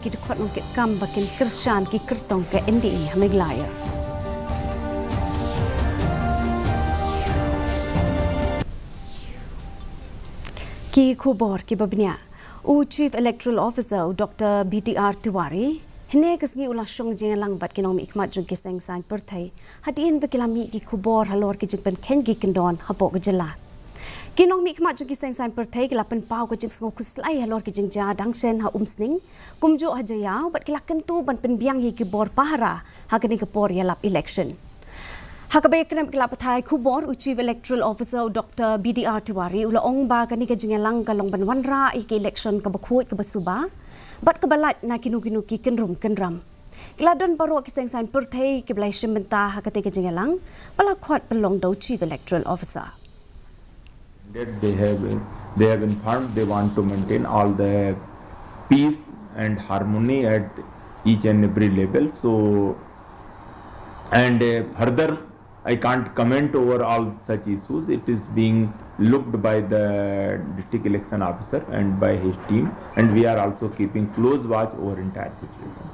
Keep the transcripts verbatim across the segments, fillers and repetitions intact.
Ki dkhot nongkitkam ba kin kyrshan ki kyrtong ka N D A ha Meghalaya. Ki khubor kiba bniah. U Chief Electoral Officer u Doctor B D R Tiwari hynne ka sngi u la shong jingïalang bad ki nongmihkhmat jong ki seng saiñ pyrthei hadien ba ki la mih ki khubor halor ki jingpynkheiñ ki kyndon hapoh ka jylla. Ki nongmihkhmat jong ki seng saiñ pyrthei ki la pynpaw ka jingsngew khuslai halor ki jingjia dang shen ha Umsning, kumjuh ha Jaïaw bad ki la kyntu ban pynbiang ïa ki bor pahara ha kane ka por ïalap election. Ha kaba ïakren bad ki lad pathai khubor, u Chief Electoral Officer u Doctor B D R Tiwari u la ong ba kane ka jingïalang ka long ban wanrah ïa ka election kaba khuid kaba suba bad kaba lait na kino kino ki kynrum kynram. Ki la don baroh ki seng saiñ pyrthei kiba la shim bynta ha katei ka jingïalang ba la khot pynlong da u Chief Electoral Officer. That they have they have informed they want to maintain all the peace and harmony at each and every level. So, and uh, further, I can't comment over all such issues. It is being looked by the district election officer and by his team, and we are also keeping close watch over entire situation.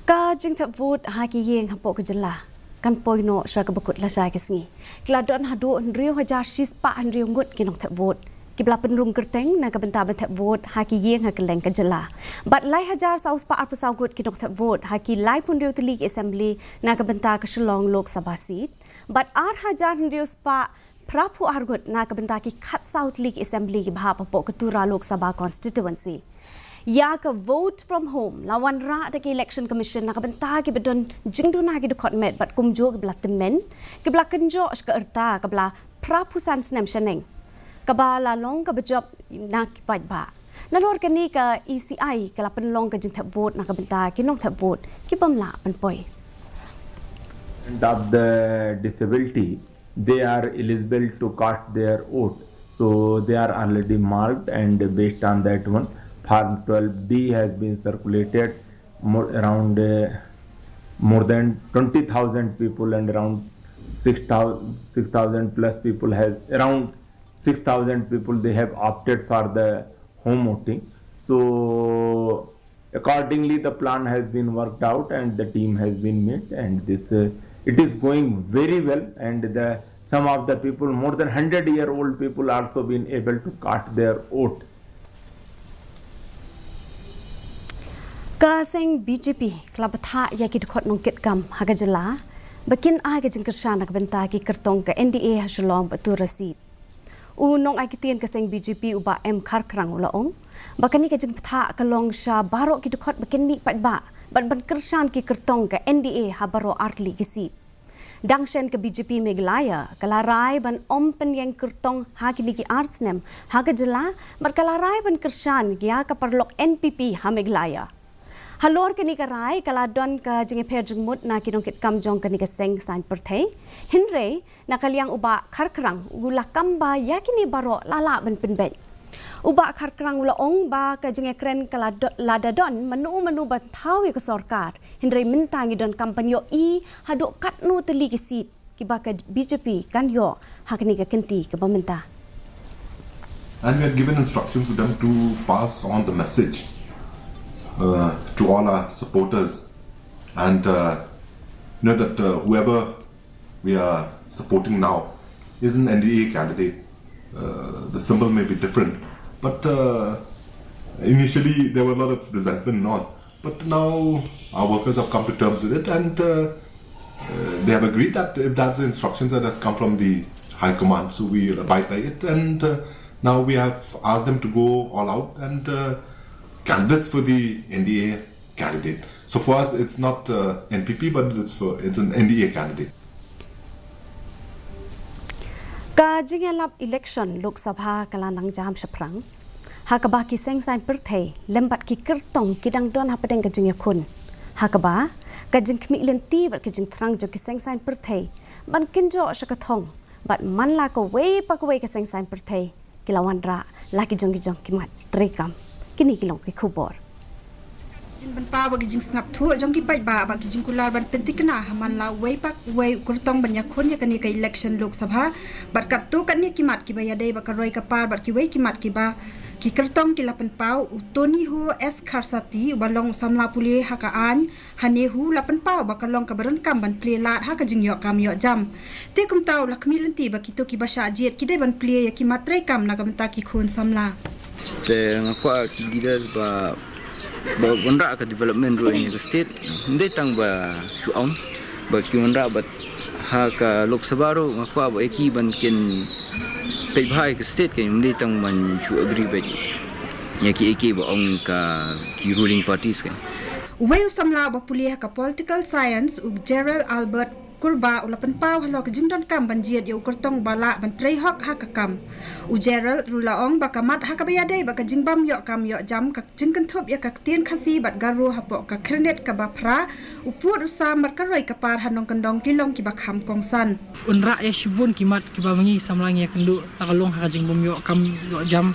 Ka jingthep vote ha ki ïing hapoh ka jylla kan poi noh sha kaba kut lashai ka sngi. Ki la don haduh hynriew hajar shispah hynriew ngut ki nongthep vote kiba la pynrung kyrteng na ka bynta ban thep vote ha ki ïing ha kylleng ka jylla. Bad lai hajar saw spah arphew saw ngut ki nongthep vote ha ki laiphew hynriew tylli ki assembly na ka bynta ka Shillong Lok Sabha seat. Bad ar hajar hynriew spah phraphew ar ngut na ka bynta ki khatsaw tylli ki assembly kiba hap hapoh ka Tura Lok Sabha constituency. Ïa ka vote from home la wanrah da ka Election Commission na ka bynta kiba don jingduna ki dkhot met bad kumjuh kiba la tymmen, kiba la kynjoh sha ka rta kaba la phraphew san snem shaneng, kaba la long kaba jop na ki paidbah. Nalor kane ka E C I ka la pynlong ka jingthep vote na ka bynta ki nongthep vote kibym lah ban poi. And of the disability, they are eligible to cast their vote. So they are already marked, and based on that one, Form twelve B has been circulated. More, around uh, more than twenty thousand people, and around six thousand, six thousand plus people has around six thousand people, they have opted for the home voting. So accordingly, the plan has been worked out and the team has been made, and this uh, it is going very well. And the some of the people, more than hundred year old people, also been able to cast their vote. Ka seng B J P ka la bthah ïa ki dkhot nongkitkam ha ka jylla ba kin ai ka jingkyrshan na ka bynta ki kyrtong ka N D A ha Shillong bad Tura seat. U nongai ktien ka seng B J P u Bah M Kharkrang u la ong ba kane ka jingbthah ka long sha baroh ki dkhot ba kin mih paidbah bad ban kyrshan ki kyrtong ka N D A ha baroh artylli ki seat. Dang shen ka B J P Meghalaya ka la rai ban ym pynïeng kyrtong ha kine ki ar snem ha ka jylla bad ka la rai ban kyrshan ïa ka paralok N P P ha Meghalaya. Halor kane ka rai ka la don ka jingïapher jingmut na ki nongkitkam jong kane ka seng saiñ pyrthei. Hynrei na ka liang u Bah Kharkrang u la kam ba ïa kine baroh la lah ban pynbeit. U Bah Kharkrang u la ong ba ka jingïakren ka la da don mano mano ban thaw ïa ka sorkar, hynrei mynta ngi donkam ban ïohi haduh katno tylli ki seat kiba ka B J P kan ïoh ha kane ka kynti kaba mynta. And we had given instructions to them to pass on the message uh, to all our supporters and uh, you know that uh, whoever we are supporting now is an N D A candidate. Uh, the symbol may be different, but uh, initially there were a lot of resentment and all. But now our workers have come to terms with it, and uh, uh, they have agreed that if that's the instructions that has come from the high command, so we will abide by it. And uh, now we have asked them to go all out and uh, canvass for the N D A candidate. So for us, it's not uh, N P P, but it's for it's an N D A candidate. Ka jingïalap election Lok Sabha ka la nang jam shaphrang, ha kaba ki seng saiñ pyrthei lem bad ki kyrtong ki dang don hapdeng ka jingïakhun, ha kaba ka jingkhmih lynti bad ka jingthrang jong ki seng saiñ pyrthei ban kynjoh sha ka thong bad man la kawei pa kawei ka seng saiñ pyrthei ki la wanrah la ki jong ki jong ki mat treikam. Kine ki long ki khubor. Jingpynpaw bad ki jingsngap thuh jong ki paidbah bad ki jingkular ban pynthikna ha man la uwei pa uwei u kyrtong ban ïakhun ïa kane ka election Lok Sabha bad katto katne ki mat kiba ïadei bad ka roi ka par bad kiwei ki mat kiba Ki kyrtong ki la pynpaw, u Tony Ho S Kharsati, uba long u samla pule ha ka aiñ ha NEHU, la pynpaw ba ka long kaba donkam ban plie lad ha ka jingïoh kam ïoh jam. Te kumta u la khmih lynti ba kito kiba shah jied ki dei ban plie ïa ki mat treikam na ka bynta ki khun samla. Te nga kwah ki leaders ba, ba wanrah ka development ruh ïa ka state. Ym dei tang ba shu ong ba ki wanrah, ba ha ka Lok Sabha ruh nga kwah ba ïa ki ban kin peit bha ïa ka state, ka ym dei tang ban shu agree bad ïa ki, ïa ki ba ong ka ki ruling parties ka. Uwei u samla ba pule ha ka political science, u Gerald Albert Kurba, u la pynpaw halor ka jingdonkam ban jied ïa u kyrtong ba lah ban trei hok ha ka kam. U Gerald ruh la ong ba ka mat ha kaba ïadei bad ka jingbym ïoh kam ïoh jam ka jingkynthup ïa ka ktien Khasi bad Garo hapoh ka khyrnit kaba phra, u pud u sam bad ka roi ka par ha nongkyndong ki long kiba kham kongsan. Wanrah ïa shibun ki mat kiba ma ngi samla ngi ïakynduh, la ka long ha ka jingbym ïoh kam ïoh jam.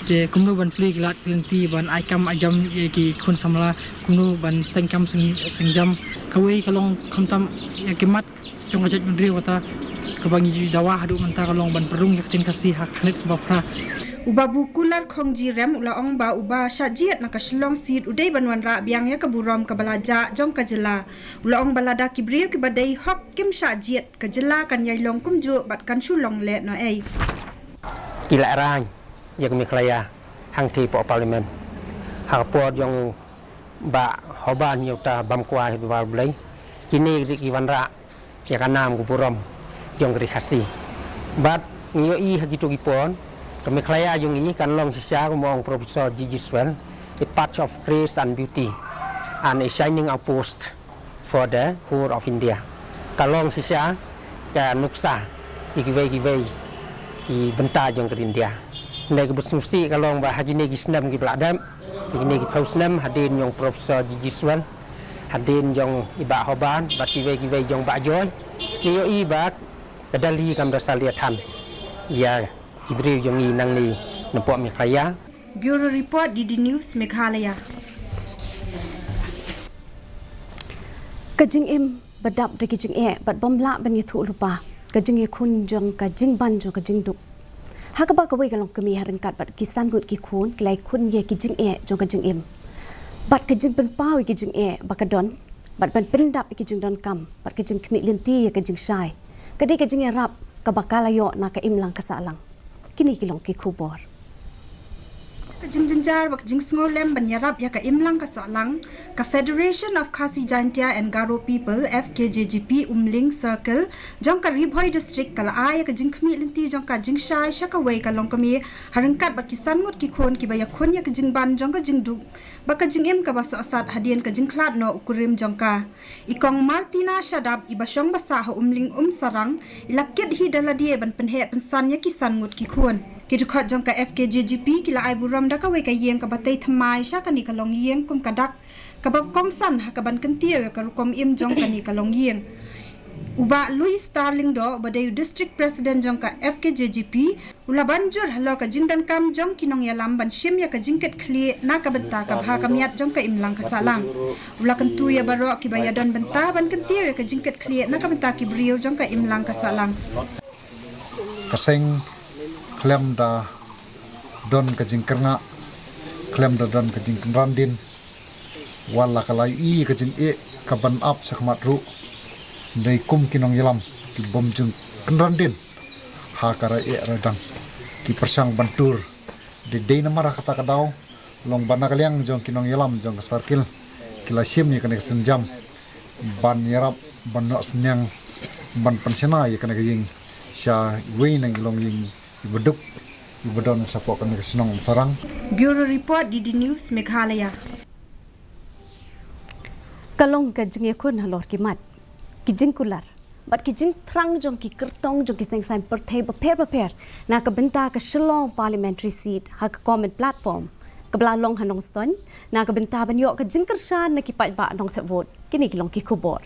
Te kumno ban plie ki lad ki lynti ban ai kam ai jam ïa ki khun samla, kumno ban seng kam seng, seng jam. Kawei ka long khamtam ïa ki mat jong ka jaitbynriew kata kaba ngi ju dawa haduh mynta ka long ban pynrung ïa ka ktien Khasi ha ka khyrnit kaba phra. U Babu Kular Khongji Rem u la ong ba uba shah jied na ka Shillong seat u dei ban wanrah biang ïa ka burom kaba la jah jong ka jylla. U la ong ba lada ki briew kiba dei hok kim shah jied, ka jylla kan ïai long kumjuh bad kan shu long lehnohei. Ki la rang ïa ka Meghalaya hangtei hapoh Parliament ha ka por jong Bah Hobart Nyota Bamkwai Hudwar Blei. Kine ki dei ki wanrah ïa ka nam ka burom jong ka ri Khasi. Bad ngi ïohi ha kito ki por ka Meghalaya jong ngi kan long shisha, kumba ong Professor G G Swell, a patch of grace and beauty and a shining outpost for the whole of India. Ka long shisha ka nuksa ïa kiwei kiwei ki bynta jong ka ri India. Hynrei kaba sngewsih ka long ba ha kine ki snem kiba la dep, ha kine ki phew snem hadien jong Professor G G Swell, hadien jong i Bah Hobart bad kiwei kiwei jong Bah Joy, ngi ïohi ba ka Delhi kam da salia than ïa ki briew jong ngi nangne napoh Meghalaya. Bureau Report, D D News, Meghalaya. Ka jingim ba dap da ki jingeh bad bym lah ban ïathuh lypa, ka jingïakhun jong ka jingban jong ka jingduk. Ha kaba kawei ka longkmie ha ryngkat bad ki san ngut ki khun ki la ïakhun ïa ki jingeh jong ka jingim bad ka jingpynpaw ïa ki jingeh ba ka don bad ban pyndap ïa ki jingdonkam bad ka jingkhmih lynti ïa ka jingshai, ka dei ka jingïarap kaba ka la ïoh na ka imlang ka sahlang. Kine ki long ki khubor. Ka jingjynjar bad ka jingsngewlem ban ïarap ïa ka imlang ka sahlang, ka Federation of Khasi Jaintia and Garo People, F K J G P, Umling Circle jong ka Ri Bhoi District ka la ai ïa ka jingkhmih lynti jong ka jingshai sha kawei ka longkmie ha ryngkat bad ki san ngut ki khun kiba ïakhun ïa ka jingban jong ka jingduk bad ka jingim kaba sohsat hadien ka jingkhlad noh u kurim jong ka. I Kong Martina Shadap, iba shong ba sah ha Umling Umsarang, i la kit hi da lade ban pynheh pynsan ïa ki san ngut ki khun. Ki dkhot jong ka F K J G P ki la ai burom da kawei ka ïing kaba tei thymmai sha kane ka longïing kum ka dak kaba kongsan ha kaban kyntiew ïa ka rukom im jong kane ka longïing. U Bah Louis Star Lyngdoh, uba dei u District President jong ka F K J G P, u la ban jur halor ka jingdonkam jong ki nongïalam ban shim ïa ka jingkitkhlieh na ka bynta ka bha ka miat jong ka imlang ka sahlang. U la kyntu ïa baroh kiba ïadon bynta ban kyntiew ïa ka jingkitkhlieh na ka bynta ki briew jong ka imlang ka sahlang. Ka seng khlem da don ka jingkyrngah, khlem da don ka jingkynran dien, wat la ka la ïohi ka jingeh kaban ap shakhmat ruh, dei kum ki nongïalam ki bym jingkynran dien ha ka raieh raidang, ki pyrshang ban tur. Dei dei namar ha kata ka daw long ba na ka liang jong ki nongïalam jong ka circle ki la shim ïa kane ka sienjam ban ïarap, ban noh synñiang, ban pynshna ïa kane ka ïing sha iwei na ki longïing iba duk iba don shapoh kane ka shnong Umsarang. Bureau Report, D D News, Meghalaya. Ka long ka jingïakhun halor ki mat, ki jingkular bad ki jingthrang jong ki kyrtong jong ki seng saiñ pyrthei bapher bapher na ka bynta ka Shillong Parliamentary Seat ha ka Common Platform kaba la long ha Nongstoiñ na ka bynta ban ïoh ka jingkyrshan na ki paidbah nongthep vote. Kine ki long ki khubor.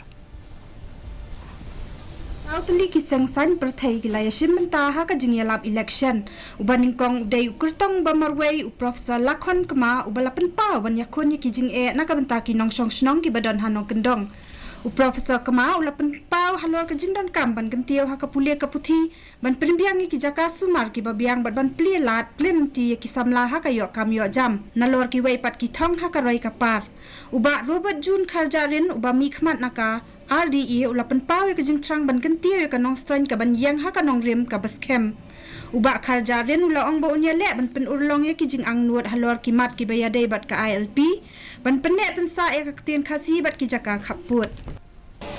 Saw tylli ki seng saiñ pyrthei ki la ïashim bynta ha ka jingïalap election. Uba nyngkong u dei u kyrtong ba marwei, u Professor Lakhon Kma, uba la pynpaw ban ïakhun ïa ki jingeh na ka bynta ki nongshong shnong kiba don ha nongkyndong. U Professor Kma u la pynpaw halor ka jingdonkam ban kyntiew ha ka pule ka puthi, ban pynbiang ïa ki jaka sumar kiba biang bad ban plie lad plie lynti ïa ki samla ha ka ïoh kam ïoh jam, nalor kiwei pat ki thong ha ka roi ka par. U Bah Robert June Kharjahrin uba mihkhmat na ka R D A u la pynpaw ïa ka jingthrang ban kyntiew ïa ka Nongstoiñ kaban ïeng ha ka nongrim kaba skhem. U Bah Kharjahrin u la ong ba un ïaleh ban pynurlong ïa ki jingangnud halor ki mat kiba ïadei bad ka I L P, ban pynneh pynsah ïa ka ktien Khasi bad ki jaka khappud.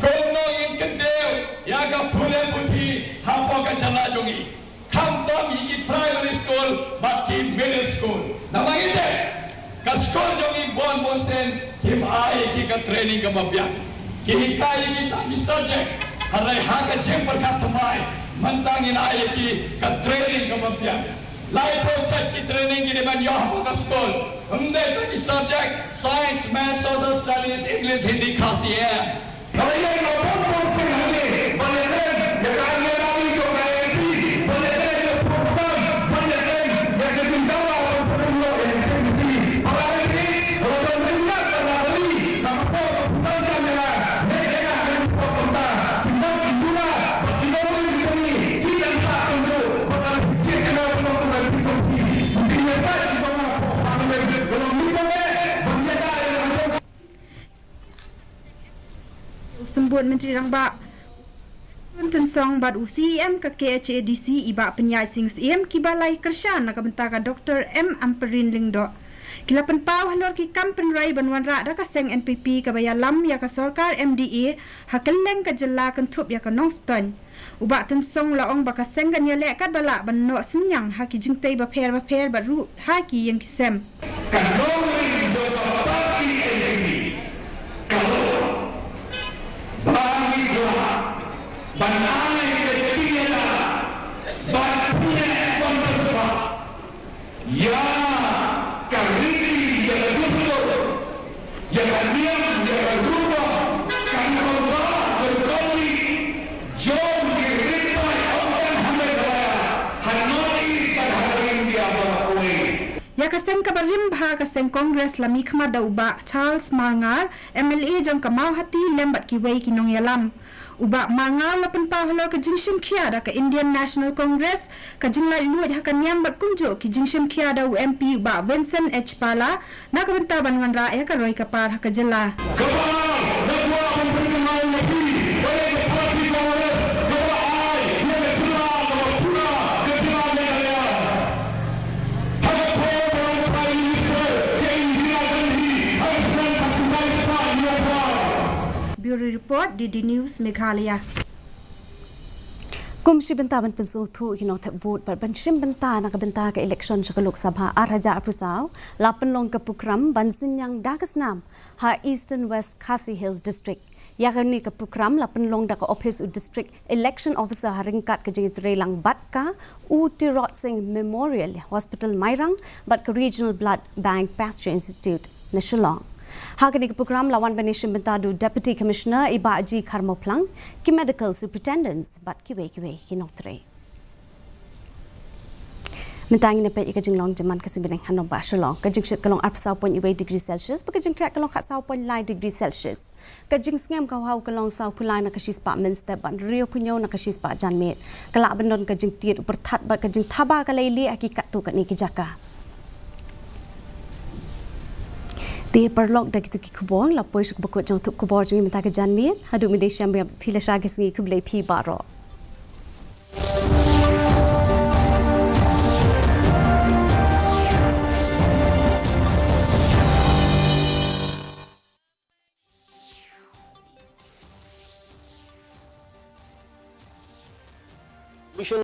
Kumno ngin kyntiew ïa ka pule puthi hapoh ka jylla jong ngi, khamtam ïa ki primary school bad ki middle school. Namar ngi tip ka skul jong ngi bun bun sien kim ai ïa ki ka training kaba biang. Ki hikai ïa ki tang ki subject, hynrei ha ka jingpyrkhat thymmai mynta ngin ai ïa ki ka training kaba biang. Laiphew jait ki training ki dei ban ïoh hapoh ka skul. Ym dei tang ki subject, science, maths, social studies, English, Hindi, Khasi em. Kaba ïeng la bun bun sien hangne ban ïakren ïa ka ïa ka jong ka I L P, ban ïakren ïa ka pyrshang, ban ïakren ïa ka jingdawa ban pynlong ïa ka T K C. Ba la ïa ka la ban ïa ka la kali na ka por ka pynban ka ïa la ïa ka ka ka por ka ki mat ki jula ba ki dong ki jong ngi ki kan sa kumjuh ba ka la pynjah ka la pynlong ka la pynlong ki jingïasai ki jong nga por parliament ka long ni ko ba ïa ka ïa ka jong U Symbud Myntri Rangbah Prestone Tynsong bad u C E M ka K H A D C i Bah Pynïaid Sing Syiem kiba la ïakyrshan na ka bynta ka Doctor M Ampareen Lyngdoh. Ki la pynpaw halor ki kam pynroi ban wanrah da ka seng N P P kaba ïalam ïa ka sorkar M D A ha kylleng ka jylla kynthup ïa ka Nongstoiñ. U Bah Tynsong u la ong ba ka seng kan ïaleh katba lah ban noh synñiang ha ki jingtei bapher bapher bad ruh ha ki ïing ki sem. Ka nongrim jong ka party N P P ka long ba ngi kwah ban ai ka jingïada ban pynïaid ban pynshai ïa ka riti, ïa ka dustur, ïa ka niam, ïa ka rukom, ka rukom ba, ka rukom ni jong ki ri paid ym tang ha Meghalaya, ha North East bad ha India baroh kawei. Ïa ka seng kaba rim bha ka seng Congress la mihkhmat da u Bah Charles Marngar, M L A jong ka Mawhati lem bad kiwei ki nongïalam. U Bah Marngar u la pynpaw halor ka jingshim khia da ka Indian National Congress, ka jinglaitluid ha ka niam bad kumjuh ki jingshim khia da u M P u Bah Vincent H Pala na ka bynta ban wanrah ïa ka roi ka par ha ka jylla. Kaba ar, nga kwah ban pynkynmaw ïa phi ba ïa ka party Congress ka la ai ïa ka jylla kaba pura, ka jylla Meghalaya. Ha ka por ba long Prime Minister ka Indira Gandhi ha ka snem khatkhyndai spah hynñiewphew ar. Bureau Report, D D News, Meghalaya. Kum shi bynta ban pynsngewthuh ïa ki nongthep vote bad ban shim bynta na ka bynta ka election sha ka Lok Sabha ar hajar arphew saw, la pynlong ka prokram ban synñiang da ka snam ha Eastern West Khasi Hills District. Ïa kane ka prokram la pynlong da ka ophis u District Election Officer ha ryngkat ka jingïatreilang bad ka U Tirot Sing Memorial Hospital Mairang bad ka Regional Blood Bank Pasteur Institute na Shillong. Ha kane ka prokram la wan ban ïashim bynta da u Deputy Commissioner i Bah G Kharmawphlang, ki Medical Superintendents bad kiwei kiwei ki nongtrei. Mynta ngin ïa peit ïa ka jinglong jingman ka suiñ bneng ha nongbah Shillong. Ka jingshit ka long arphew saw point wei degree Celsius bad ka jingkhreh ka long khatsaw point lai degree Celsius. Ka jingsngem ka haw ka long sawphew lai na ka shispah mynstep bad hynriewphew hynñiew na ka shispah janmiet. Ka lah ban don ka jingtied u pyrthat bad ka jingthaba ka leilieh ha ki katto katne ki jaka. Te paralok, da kito ki khubor la poi sha kaba kut jong u tip khubor jong ngi mynta ka janmiet. Haduh mynta shem ïa phi lashai ka sngi, khublei phi baroh.